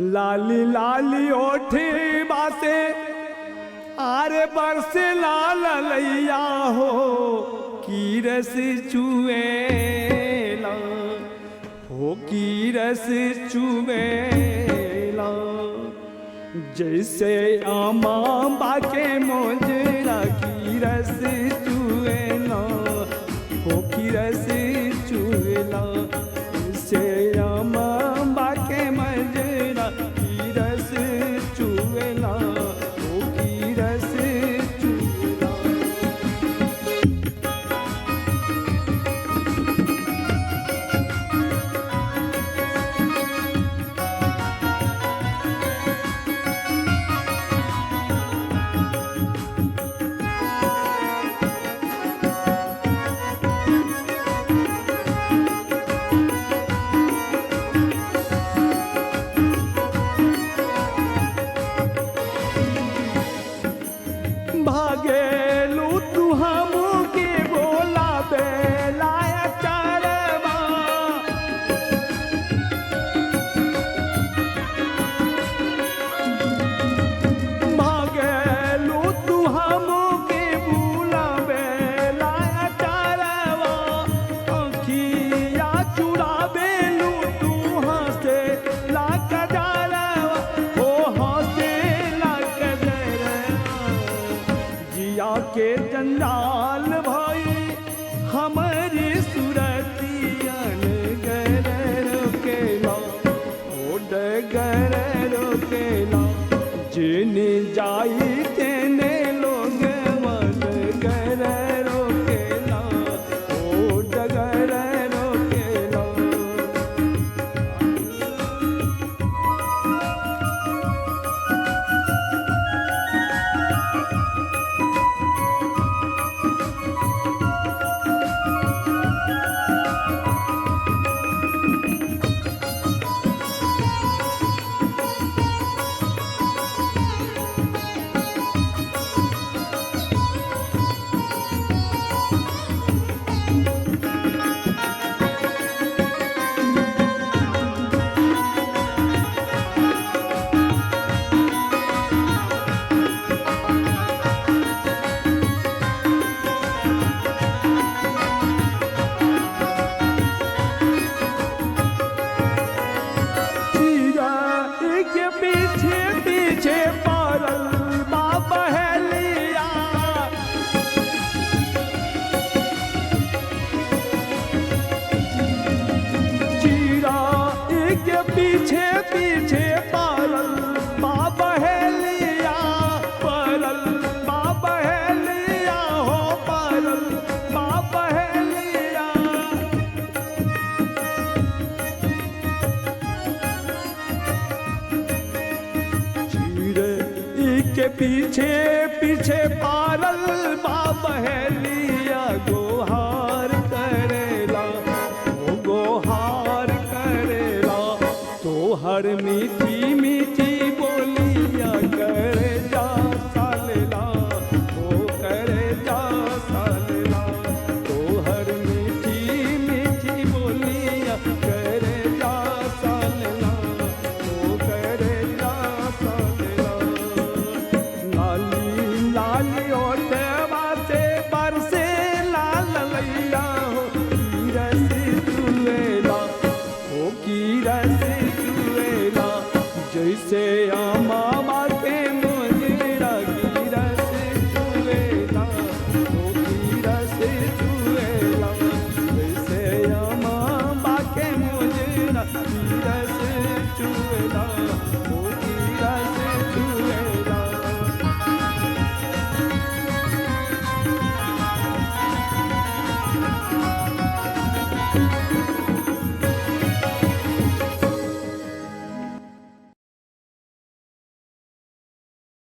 लाली लाली ओठे बासे आरे बरसे लाल लैया हो की रस चुएला हो की रस चुएला। जैसे आमा बाके मोजरा की रस चुएला हो की रस चुएला। जैसे आमा बाके मोजरा की रस चुएला हो की रस चुएला। भागेलू तू हमू के बोला बेलाया चरवा भागेलू तू हमू के बोला बेलाया चरवा अंखिया चुराबेलू तू हंसे लाख जारवा ओ हंसे लाख जरवा। जिया के जंजाल भाई हमारी सुरतियन गर रोकेला ओ डगर रोकेला। जिन जाई तेने लोग मन गर रोकेला ओ डगर रोकेला। चीरा के पीछे पीछे पड़ल बाबा हेलिया चीरा के पीछे पीछे पड़ल बाबा हेलिया पड़ल बाबा हेलिया हो पड़ल बाबा हेलिया। चीरे के पीछे पीछे पारल बाबहलिया गोहार करेला ओ गोहार करेला। तोहर मीठी